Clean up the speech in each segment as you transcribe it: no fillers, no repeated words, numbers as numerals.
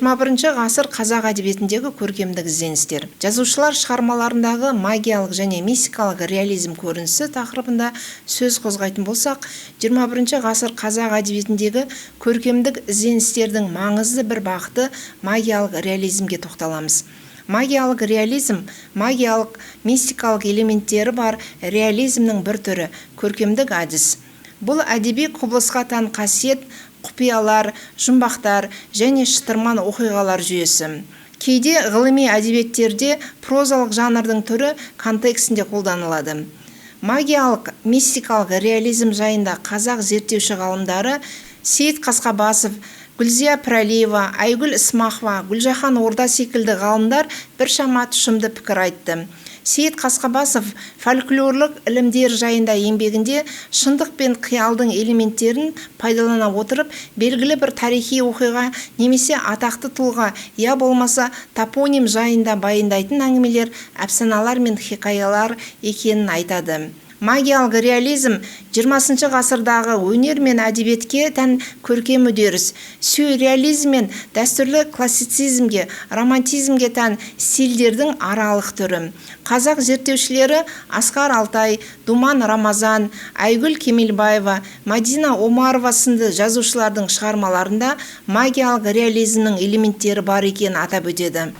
21 ғасыр қазақ әдебиетіндегі көркемдік ізденістер. Жазушылар шығармаларындағы магиялық және мистикалық реализм көрінісі тақырыбында сөз қозғайтын болсақ, 21 ғасыр қазақ әдебиетіндегі көркемдік ізденістердің маңызды бір бағыты магиялық реализмге тоқталамыз. Магиялық реализм – магиялық, мистикалық элементтері бар реализмнің бір түрі, көркемдік әдіс. Бұл әдеби құбылысқа тән қасиет, құпиялар, жұмбақтар және шытырман оқиғалар жүйесі. Кейде ғылыми әдебиеттерде прозалық жанрдың түрі контексінде қолданылады. Магиялық, мистикалық реализм жайында қазақ зерттеуші ғалымдары Сейіт Қасқабасов, Гүлзия Пірәлиева, Айгүл Ісмақова, Гүлжаһан Орда секілді ғалымдар біршама тұшымды пікір айтты. Сейіт Қасқабасов «Фольклорлық ілімдер жайында» еңбегінде шындық пен қиялдың элементтерін пайдалана отырып, белгілі бір тарихи оқиға немесе атақты тұлға, я болмаса топоним жайында баяндайтын әңгімелер әпсаналар мен хикаялар екенін айтады. Магиялық реализм – 20 ғасырдағы өнер мен әдебиетке тән көркем үдеріс, сюрреализм мен дәстүрлі классицизмге, романтизмге тән стильдердің аралық түрі. Қазақ зерттеушілері Асқар Алтай, Думан Рамазан, Айгүл Кемелбаева, Мадина Омарова сынды жазушылардың шығармаларында магиялық реализмнің элементтері бар екенін атап өтеді.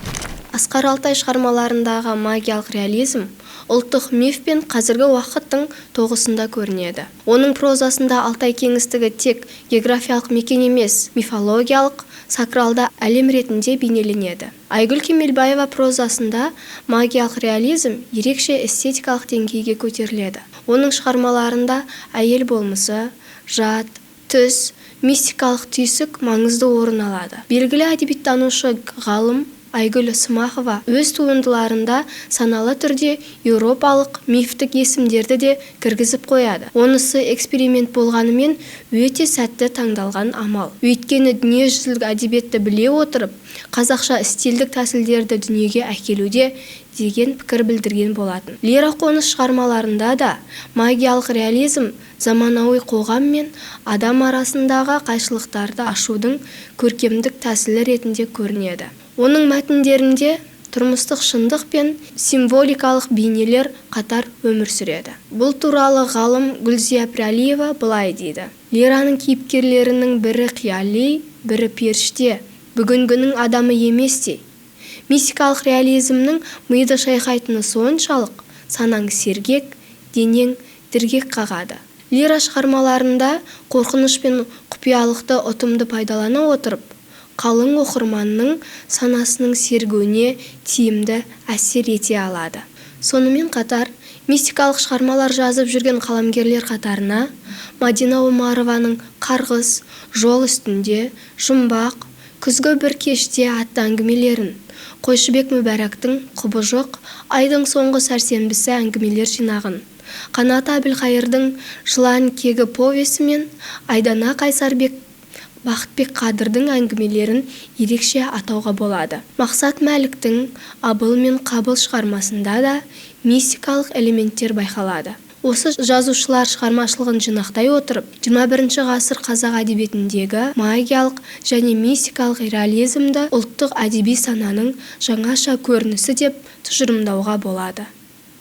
Асқар Алтай шығармаларындағы магиялық реализм ұлттық миф пен қазіргі уақыттың тоғысында көрінеді. Оның прозасында Алтай кеңістігі тек географиялық мекен емес, мифологиялық, сакралды әлем ретінде бейнеленеді. Айгүл Кемелбаева прозасында магиялық реализм ерекше эстетикалық деңгейге көтеріледі. Оның шығармаларында әйел болмысы, жат, түс, мистикалық түйсік маңызды орын алады. Белгілі әдебиеттанушы ғалым Айгүл Смақова өз туындыларында саналы түрде еуропалық мифтік есімдерді де кіргізіп қояды. Онысы эксперимент болғанымен, өте сәтті таңдалған амал. Өйткені дүниежүзілік әдебиетті біле отырып, қазақша стильдік тәсілдерді дүниеге әкелуде деген пікір білдірген болатын. Лира Қоныс шығармаларында да магиялық реализм заманауи қоғам мен адам арасындағы қайшылықтарды ашудың көркемдік тәсілі ретінде көрінеді. Оның мәтіндерінде тұрмыстық шындық пен символикалық бейнелер қатар өмір сүреді. Бұл туралы ғалым Гүлзия Пірәлиева былай дейді: «Лираның кейіпкерлерінің бірі қияли, бірі періште, бүгінгінің адамы еместей. Мистикалық реализмнің миды шайқайтыны соншалық, санаң сергек, денең дірдек қағады. Лира шығармаларында қорқыныш пен құпиялықты ұтымды пайдалана отырып, қалың оқырманның санасының сергуіне тиімді әсер ете алады». Сонымен қатар мистикалық шығармалар жазып жүрген қаламгерлер қатарына Мадина Омарованың «Қарғыс», «Жол үстінде», «Жұмбақ», «Күзгі бір кеште» атты әңгімелерін, Қойшыбек Мүбәрактың «Құбыжық», «Айдың соңғы сәрсенбісі» әңгімелер жинағын, Қанат Әбілқайырдың «Жылан кегі» повесі мен Айдана Қайсарбек, Бақытбек Қадырдың әңгімелерін ерекше атауға болады. Мақсат Мәліктің «Абыл мен Қабыл» шығармасында да мистикалық элементтер байқалады. Осы жазушылар шығармашылығын жинақтай отырып, 21 ғасыр қазақ әдебиетіндегі магиялық және мистикалық реализмді ұлттық әдеби сананың жаңаша көрінісі деп тұжырымдауға болады.